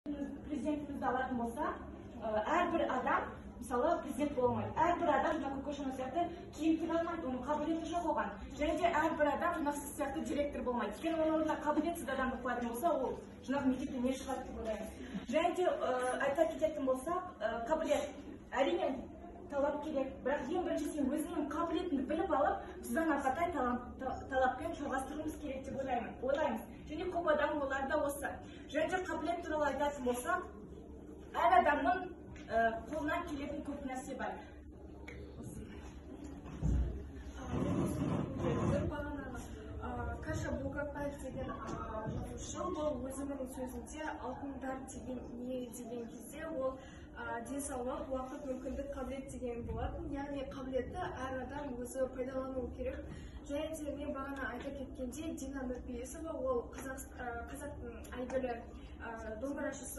Президентімізді алатын болсақ, әрбір адам, мысалы, президент бола алмайды. Әрбір адам жаңа Коко Шанель сияқты киім тіге алмайды, оның қабілеті жоқ оған. Және де әрбір адам жаңағы сіз сияқты директор болмайды. Өйткені оның орнына қабілетсіз адамды қоятын болса, ол жаңағы мектепте не шығады деп ойлаймыз. Және де айта кететін болсақ, қабілет, әрине, талап керек, бірақ ең бірінші сен өзіңнің қабілетіңді біліп алып, содан ары қаратай талаппен жалғастыруымыз керек деп ойлаймыз. Және көп адам оларда осы. Және де қабілет туралы айтатын болсақ, әр адамның қолынан келетін көп нәрсе бар. Осы. Бағанағы Каша Булгакбаев деген жазушы, ол өзінің сөзінде «алтындар деген не» деген кезде, ол денсаулық, уақыт, мүмкіндік, қабілет деген болатын. Яғни қабілетті әр адам өзі пайдалануы керек. Және де мен бағана айта кеткендей, Дина Нұрпейісова, ол қазақтың әйгілі домбырашысы.